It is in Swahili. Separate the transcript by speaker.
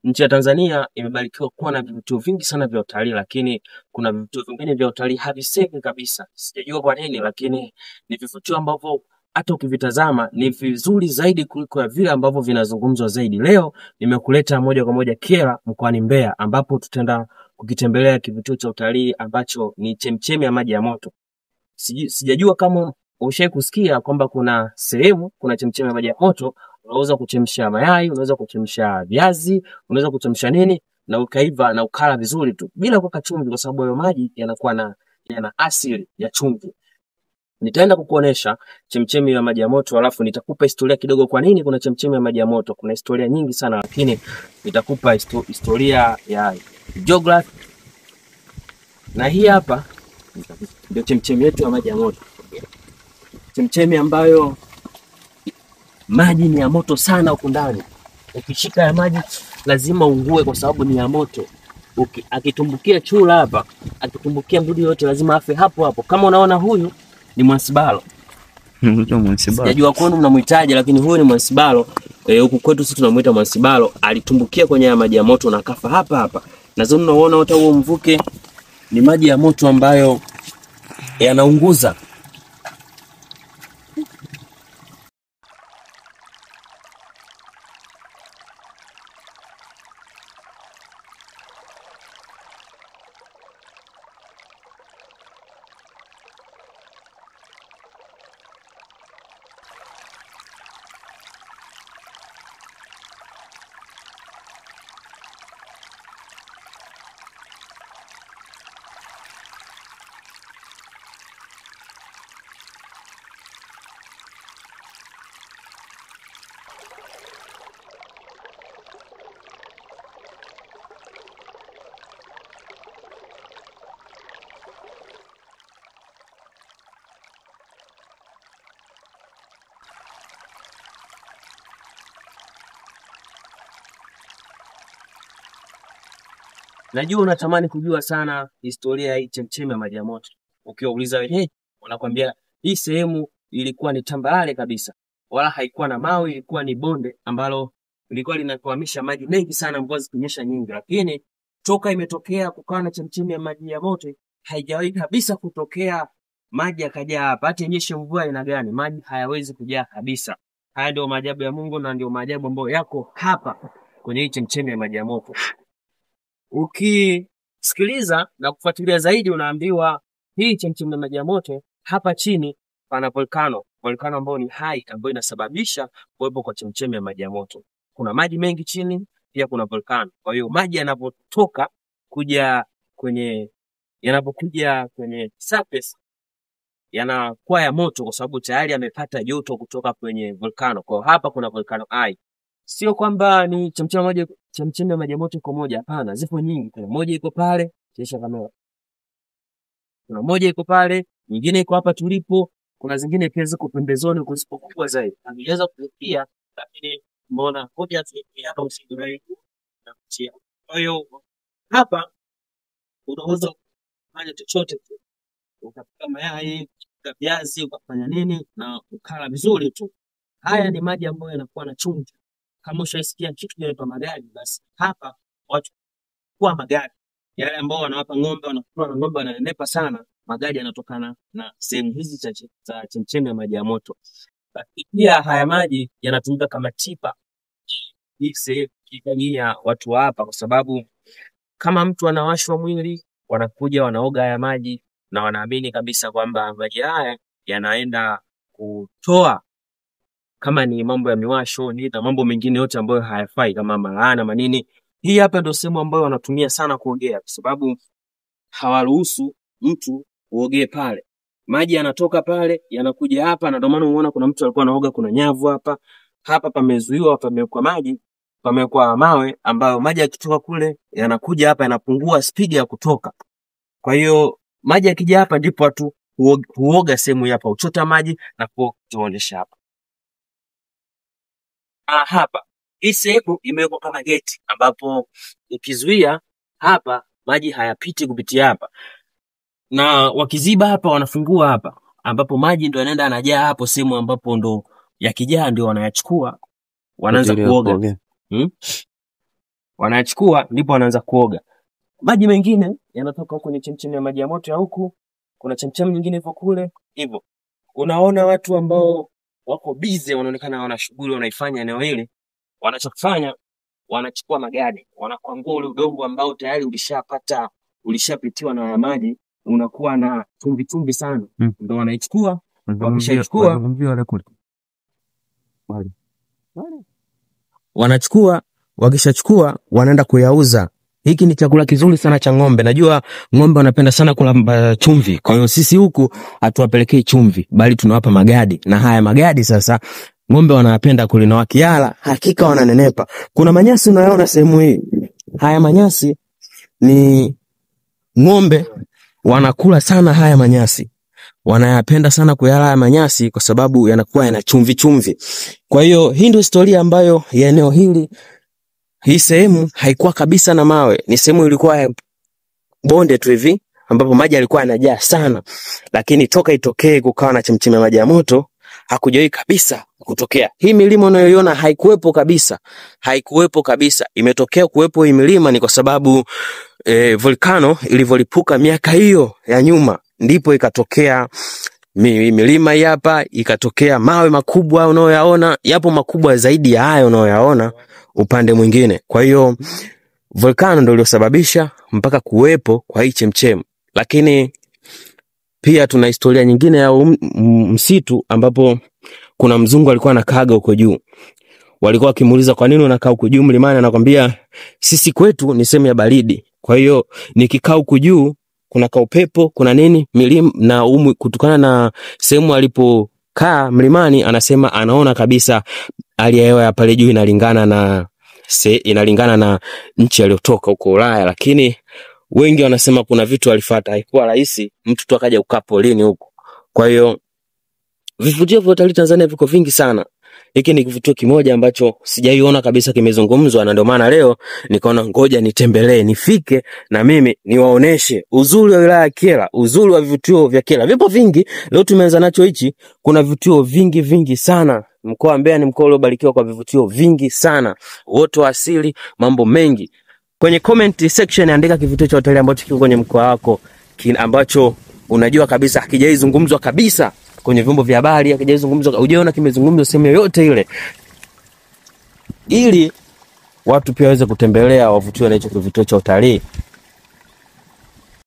Speaker 1: Nchi ya Tanzania imebarikiwa kuwa na vivutio vingi sana vya utalii, lakini kuna vivutio vingine vya utalii havisemi kabisa. Sijajua kwa nini, lakini ni vivutio ambavyo hata ukivitazama ni vizuri zaidi kuliko ya vile ambavyo vinazungumzwa zaidi. Leo nimekuleta moja kwa moja Kyela mkoani Mbeya, ambapo tutaenda kukitembelea kivutio cha utalii ambacho ni chemchemi ya maji ya moto. Sijajua kama ushawahi kusikia kwamba kuna sehemu kuna chemchemi ya maji ya moto, unaweza kuchemsha mayai, unaweza kuchemsha viazi, unaweza kuchemsha nini na ukaiva na ukala vizuri tu bila kuweka chumvi, kwa sababu hayo maji yanakuwa na yana asili ya chumvi. Nitaenda kukuonesha chemchemi ya maji ya moto, alafu nitakupa historia kidogo kwa nini kuna chemchemi ya maji ya moto. Kuna historia nyingi sana, lakini nitakupa historia ya geography. Na hii hapa ndio chemchemi yetu ya maji ya moto, chemchemi ambayo maji ni ya moto sana huku ndani. Ukishika ya maji lazima ungue kwa sababu ni ya moto. Akitumbukia chura hapa, akitumbukia mdudu yote lazima afe hapo hapo. Kama unaona huyu ni mwansibalo. Sijajua kwenu mnamuitaje, lakini huyu ni mwansibalo. Huku kwetu sisi tunamuita mwansibalo. Alitumbukia kwenye ya maji ya moto na kafa hapa hapa. Na zoni unaona hata huo mvuke ni maji ya moto ambayo yanaunguza. Najua unatamani kujua sana historia ya hii chemchemi ya maji ya moto. Ukiwauliza wenyeji wanakwambia hii sehemu ilikuwa ni tambarare kabisa, wala haikuwa na mawe, ilikuwa ni bonde ambalo lilikuwa linakwamisha maji mengi sana mvua zikinyesha nyingi. Lakini toka imetokea kukawa na chemchemi ya maji ya moto, haijawahi kabisa kutokea maji yakajaa hapa. Hata inyeshe mvua aina gani, maji hayawezi kujaa kabisa. Haya ndio maajabu ya Mungu na ndio maajabu ambayo yako hapa kwenye hii chemchemi ya maji ya moto. Ukisikiliza na kufuatilia zaidi, unaambiwa hii chemchemi ya maji ya moto hapa chini pana volcano, volcano ambayo ni hai, ambayo inasababisha kuwepo kwa chemchemi ya maji ya moto. Kuna maji mengi chini, pia kuna volcano. Kwa hiyo maji yanapotoka kuja kwenye yanapokuja kwenye surface yanakuwa ya moto kwa sababu tayari yamepata joto kutoka kwenye volcano. Kwa hiyo hapa kuna volcano hai. Sio kwamba ni chemchemi moja, chemchemi ya maji ya moto iko moja, hapana, zipo nyingi. Kuna moja iko pale, chesha kamera. Kuna moja iko pale, nyingine iko hapa tulipo, kuna zingine pia ziko pembezoni huko zipo kubwa zaidi. Hangeweza kufikia, lakini mbona hoja hapa usiendelee na kutia. Kwa hiyo hapa unaweza kufanya chochote tu. Ukapika mayai, ukapika viazi, ukafanya nini na ukala vizuri tu. Haya ni maji ambayo yanakuwa na chumvi. Kama ushaisikia kitu kinaitwa magadi, basi hapa watu kuwa magadi yale ambao wanawapa ng'ombe, wanakula na ng'ombe wananenepa sana. Magadi yanatokana na sehemu hizi za chemchemi ya maji ya moto. Lakini pia haya maji yanatumika kama tiba hii sehemu ya watu wa hapa, kwa sababu kama mtu anawashwa mwili, wanakuja wanaoga haya maji na wanaamini kabisa kwamba maji haya yanaenda kutoa kama ni mambo ya miwasho ni na mambo mengine yote ambayo hayafai kama malaana manini. Hii hapa ndio sehemu ambayo wanatumia sana kuogea, kwa sababu hawaruhusu mtu uogee pale. Maji yanatoka pale yanakuja hapa, na ndio maana unaona kuna mtu alikuwa anaoga, kuna nyavu hapa. Hapa pamezuiwa, pamewekwa maji, pamewekwa mawe ambayo maji yakitoka kule yanakuja hapa, yanapungua spidi ya kutoka. Kwa hiyo maji yakija hapa ndipo watu huoga sehemu hapa, huchota maji na kuogesha hapa. Hapa hii sehemu imewekwa kama geti ambapo ukizuia hapa maji hayapiti kupitia hapa, na wakiziba hapa wanafungua hapa ambapo maji ndio yanaenda yanajaa hapo sehemu ambapo ndo yakijaa ndio wanayachukua wanaanza
Speaker 2: Ajili ya
Speaker 1: kuoga.
Speaker 2: kuogea.
Speaker 1: Wanachukua ndipo wanaanza kuoga. Maji mengine yanatoka huko kwenye chemchemi ya maji ya moto ya huku, kuna chemchemi nyingine ipo kule, hivyo. Unaona watu ambao wako bize, wanaonekana wana shughuli wanaifanya eneo hili. Wanachokifanya, wanachukua magadi, wanakwangua ule udongo ambao tayari ulishapata, ulishapitiwa na maji, unakuwa na chumvi chumvi sana. Ndio wanaichukua, wakishaichukua wanachukua, wakishachukua wanaenda kuyauza. Hiki ni chakula kizuri sana cha ng'ombe. Najua ng'ombe wanapenda sana kula chumvi. Kwa hiyo sisi huku hatuwapelekei chumvi, bali tunawapa magadi. Na haya magadi sasa ng'ombe wanapenda kula, na wakiala hakika wananenepa. Kuna manyasi unayoona sehemu hii. Haya manyasi ni ng'ombe wanakula sana haya manyasi. Wanayapenda sana kuyala haya manyasi kwa sababu yanakuwa yana chumvi chumvi. Kwa hiyo hii ndio historia ambayo ya eneo hili. Hii sehemu haikuwa kabisa na mawe, ni sehemu ilikuwa ya bonde tu hivi ambapo maji yalikuwa yanajaa sana, lakini toka itokee kukawa na chemchemi ya maji ya moto hakujawahi kabisa kutokea. Hii milima unayoiona haikuwepo kabisa, haikuwepo kabisa. Imetokea kuwepo hii milima ni kwa sababu volcano ilivyolipuka miaka hiyo ya nyuma, ndipo ikatokea milima hii hapa, ikatokea mawe makubwa unayoyaona, yapo makubwa zaidi ya hayo unayoyaona upande mwingine. Kwa hiyo volcano ndio iliyosababisha mpaka kuwepo kwa hii chemchemi. Lakini pia tuna historia nyingine ya msitu ambapo kuna mzungu alikuwa anakaaga huko juu. Walikuwa wakimuuliza kwa nini unakaa huko juu mlimani, anakwambia sisi kwetu ni sehemu ya baridi. Kwa hiyo nikikaa huko juu kuna kaupepo, kuna nini milima na umu, kutokana na sehemu alipokaa mlimani, anasema anaona kabisa hali ya hewa ya pale juu inalingana na nchi aliyotoka huko Ulaya. Lakini wengi wanasema kuna vitu alifuata, haikuwa rahisi mtu tu akaja kukaa porini huko. Kwa hiyo vivutio vya utalii Tanzania viko vingi sana. Hiki ni kivutio kimoja ambacho sijaiona kabisa kimezungumzwa, na ndio maana leo nikaona ngoja nitembelee, nifike na mimi niwaoneshe uzuri wa wilaya ya Kyela, uzuri wa vivutio vya Kyela. Vipo vingi, leo tumeanza nacho hichi. Kuna vivutio vingi vingi sana. Mkoa wa Mbeya ni mkoa uliobarikiwa kwa vivutio vingi sana, uoto wa asili, mambo mengi. Kwenye comment section andika kivutio cha utalii ambacho kiko kwenye mkoa wako, ambacho unajua kabisa hakijaizungumzwa kabisa kwenye vyombo vya habari, hakijaizungumzwa, hujaona kimezungumzwa sehemu yoyote ile, ili watu pia waweze kutembelea, wavutiwe na hicho kivutio cha utalii.